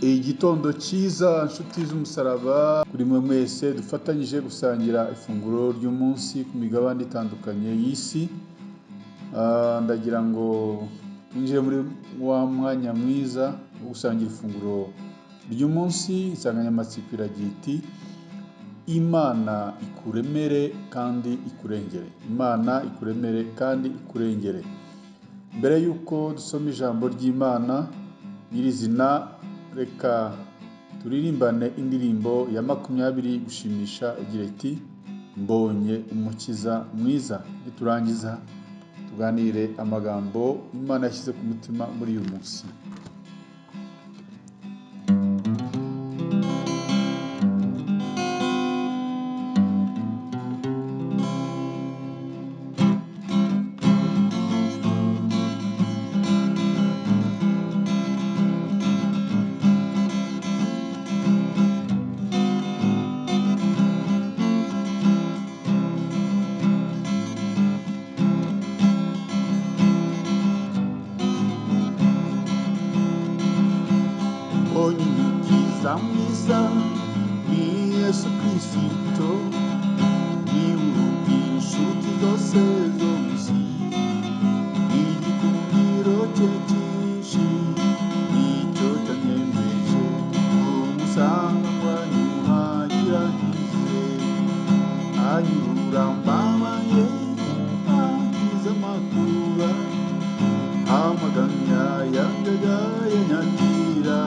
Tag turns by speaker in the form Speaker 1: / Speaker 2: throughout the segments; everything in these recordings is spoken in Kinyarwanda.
Speaker 1: Igitondo cyiza nshuti z'umusaraba, kuri mwe mwese dufatanyije gusangira ifunguro ry'umunsi ku migabane itandukanye y'isi. Ndagira ngo twinjire muri wa mwanya mwiza wo gusangira ifunguro ry'umunsi. Insanganyamatsiko iragira iti: Imana ikuremere kandi ikurengere. Imana ikuremere kandi ikurengere. Mbere y'uko dusoma ijambo ry'Imana nyirizina, reka turirimbane indirimbo ya 20 gushimisha igira iti: Mbonye umukiza mwiza. Niturangiza tuganire amagambo Imana yashyize ku mutima muri uyu munsi.
Speaker 2: Mbonye umukiza mwiza ni Yesu Kristo, ni uruta inshuti zose zo mu isi. Igikundiro cye cyinshi nicyo cyanyemeje kumusanga ngo anyuhagira nkize. Anyura mbabaye ankiza amakuba, amaganya yanjye ayanyakira.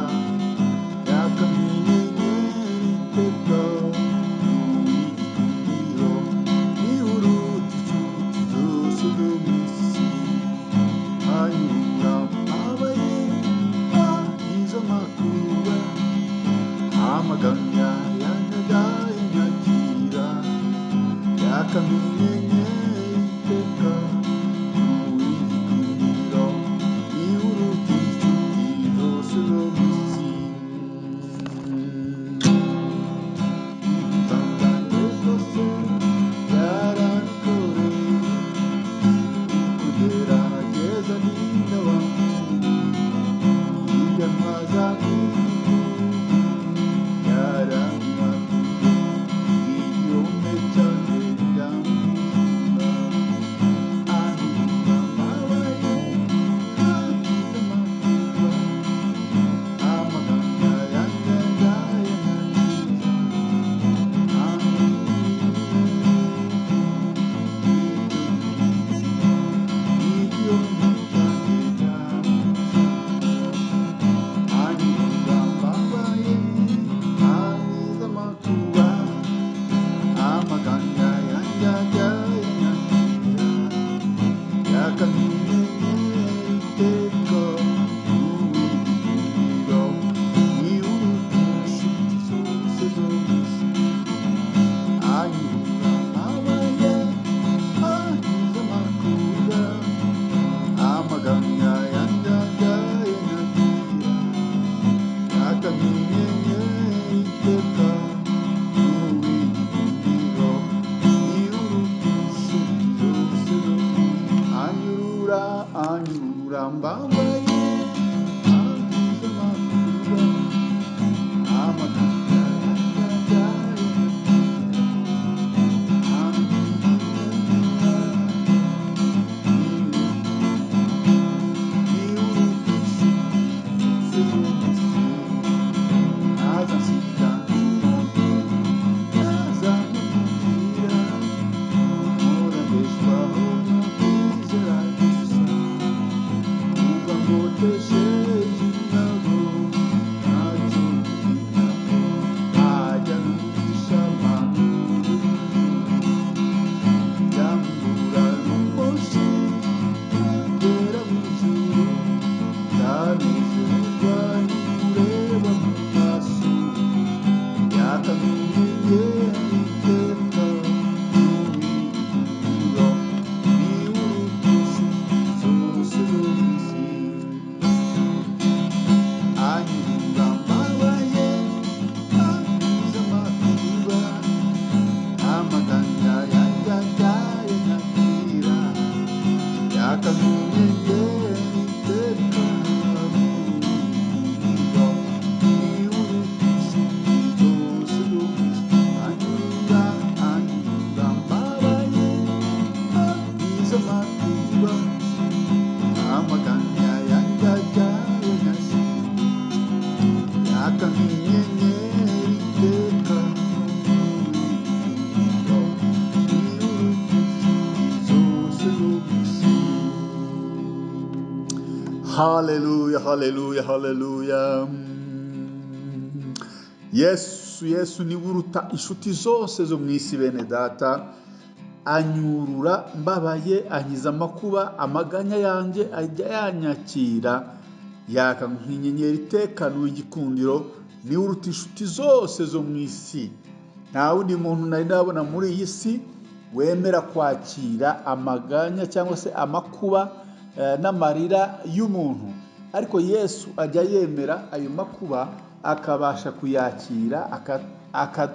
Speaker 2: Yaka nk'inyenyeri iteka, zose zo mu isi. Haleluya, haleluya, haleluya! Yesu, Yesu niwe uruta inshuti zose zo mu isi. Bene data, anyurura mbabaye, ankiza amakuba, amaganya yanjye ajya yanyakira. Yaka nk'inyenyeri iteka, ni uw'igikundiro, niwe uruta inshuti zose zo mu isi. Nta wundi muntu nari nabona muri iyi si wemera kwakira amaganya cyangwa se amakuba n'amarira y'umuntu, ariko Yesu ajya yemera ayo makuba, akabasha kuyakira,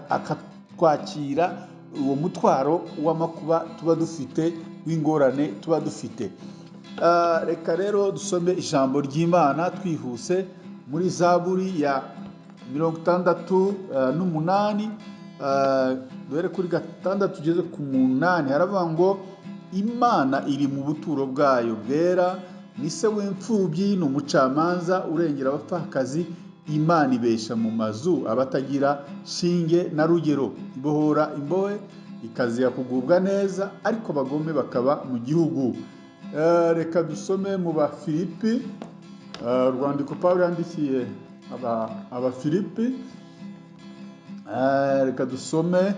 Speaker 2: akatwakira uwo mutwaro w'amakuba tuba dufite, w'ingorane tuba dufite. Reka rero dusome ijambo ry'Imana twihuse muri Zaburi ya 68, duhere kuri 6 tugeze ku 8. Haravuga ngo: "Imana iri mu buturo bwayo bwera, ni se w'imfubyi, ni umucamanza urengera abapfakazi. Imana ibesha mu mazu abatagira shinge na rugero, ibohora imbohe ikaziha kugubwa neza, ariko abagome bakaba mu gihugu." Reka dusome mu Bafilipi, urwandiko Pawulo yandikiye Abafilipi. Reka dusome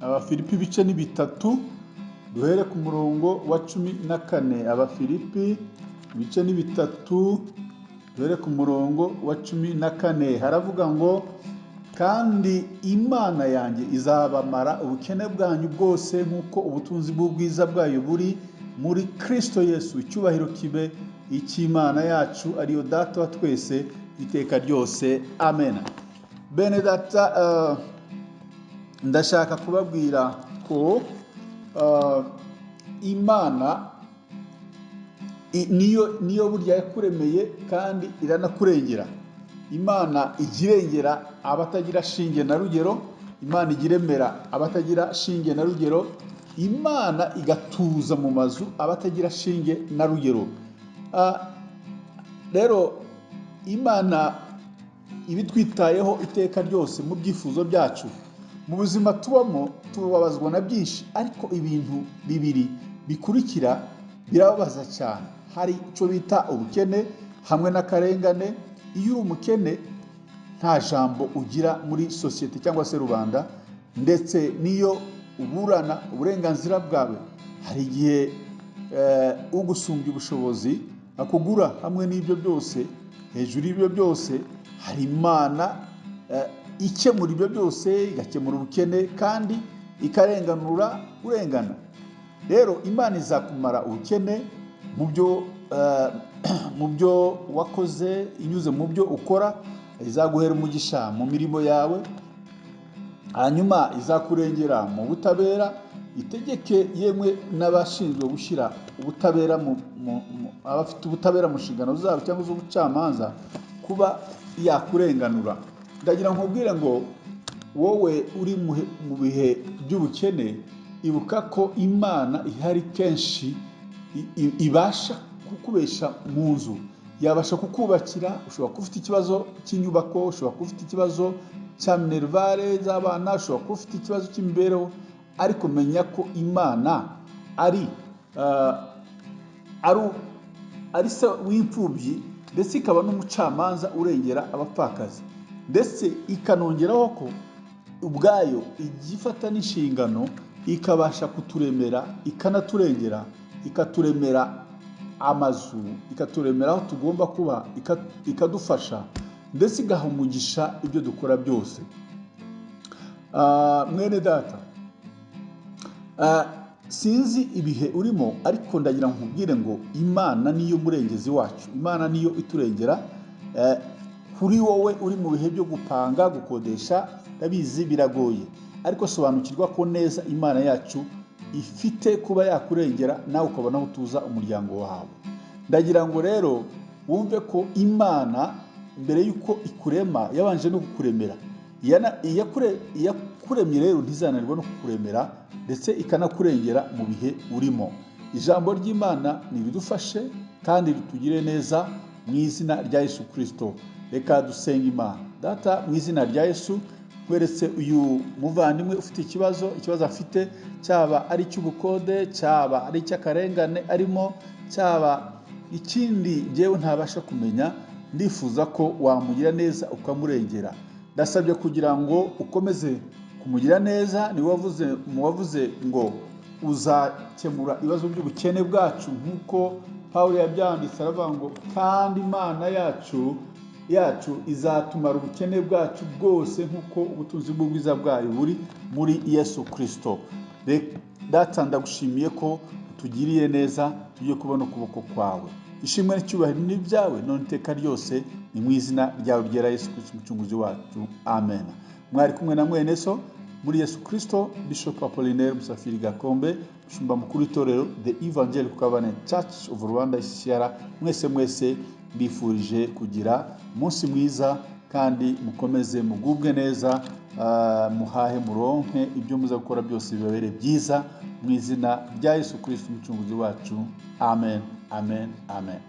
Speaker 2: Abafilipi, ibice ni 3, duhere ku murongo wa 14. Abafilipi, ibice ni 3, duhere ku murongo wa 14. Haravuga ngo: "Kandi Imana yanjye izabamara ubukene bwanyu bwose nk'uko ubutunzi bw'ubwiza bwayo buri muri Kristo Yesu. Icyubahiro kibe icy'Imana yacu, ariyo Data wa twese, iteka ryose. Amen." Bene data, ndashaka kubabwira ko Imana niyo burya yakuremeye kandi iranakurengera. Imana ijya irengera abatagira shinge na rugero, Imana ijya iremera abatagira shinge na rugero, Imana igatuza mu mazu abatagira shinge na rugero. Rero Imana ibitwitayeho iteka ryose mu byifuzo byacu. Mu buzima tubamo tubabazwa na byinshi, ariko ibintu bibiri bikurikira birababaza cyane. Hari icyo bita ubukene hamwe n'akarengane. Iyo uri umukene nta jambo ugira muri sosiyete cyangwa se rubanda, ndetse n'iyo uburana uburenganzira bwawe, hari igihe ugusumbya ubushobozi akugura. Hamwe n'ibyo byose, hejuru y'ibyo byose, hari Imana ikemura ibyo byose, igakemura ubukene kandi ikarenganura urengana. Rero Imana izakumara ubukene mu byo wakoze, inyuze mu byo ukora. Izaguhera umugisha mu mirimo yawe, hanyuma izakurengera mu butabera, itegeke yemwe n'abashinzwe gushyira ubutabera abafite ubutabera mu nshingano zabo cyangwa z'ubucamanza kuba yakurenganura. Ndagira nkubwire ngo wowe uri mu bihe by'ubukene, ibuka ko Imana ihari kenshi, ibasha kukubesha mu nzu, yabasha kukubakira. Ushobora kuba ufite ikibazo cy'inyubako, ushobora kuba ufite ikibazo cya minerval z'abana, ushobora kuba ufite ikibazo cy'imibereho, ariko menya ko Imana ari se w'imfubyi, ndetse ikaba n'umucamanza urengera abapfakazi, ndetse ikanongeraho ko ubwayo ijya ifata n'inshingano, ikabasha kuturemera, ikanaturengera, ikaturemera amazu, ikaturemera aho tugomba kuba, ikadufasha, ndetse igaha umugisha ibyo dukora byose. Mwene data, sinzi ibihe urimo, ariko ndagira ngo nkubwire ngo Imana niyo murengezi wacu, Imana niyo iturengera. Kuri wowe uri mu bihe byo gupanga, gukodesha, ndabizi biragoye, ariko sobanukirwa ko neza Imana yacu ifite kuba yakurengera, nawe ukabona aho utuza umuryango wawe. Ndagira ngo rero wumve ko Imana mbere y'uko ikurema yabanje no kukuremera. Iyakuremye rero ntizananirwa no kukuremera, ndetse ikanakurengera mu bihe urimo. Ijambo ry'Imana niridufashe kandi ritugire neza.
Speaker 1: Mu izina rya Yesu Kirisito, reka dusenge Imana. Data, mu izina rya Yesu, nkweretse uyu muvandimwe ufite ikibazo. Ikibazo afite, cyaba ari icy'ubukode, cyaba ari icy'akarengane arimo, cyaba ikindi njyewe ntabasha kumenya, ndifuza ko wamugira neza ukamurengera. Ndasabye kugira ngo ukomeze kumugira neza. Ni wavuze mu wavuze ngo uzakemura ibibazo by'ubukene bwacu, nk'uko Paul yabyanditse, aravuga ngo: "Kandi Imana yacu izatumara ubukene bwacu bwose nk'uko ubutunzi bw'ubwiza bwayo buri muri Yesu Kirisito." Data, ndagushimiye ko utugiriye neza, tugiye kubona ukuboko kwawe. Ishimwe n'icyubahiro ni ibyawe none iteka ryose, ni mu izina ryawe ryera Yesu Kirisito Umucunguzi wacu, amen. Mwari kumwe na mwene so muri Yesu Kirisito, Bishop Apollinaire Musafiri Gakombe, umushumba mukuru w'itorero The Evangelical Covenant Church of Rwanda, ECCR. Mwese mwese mbifurije kugira umunsi mwiza kandi mukomeze mugubwe neza, muhahe muronke, ibyo muza gukora byose bibabere byiza, mu izina rya Yesu Kirisito Umucunguzi wacu, amen, amen, amen.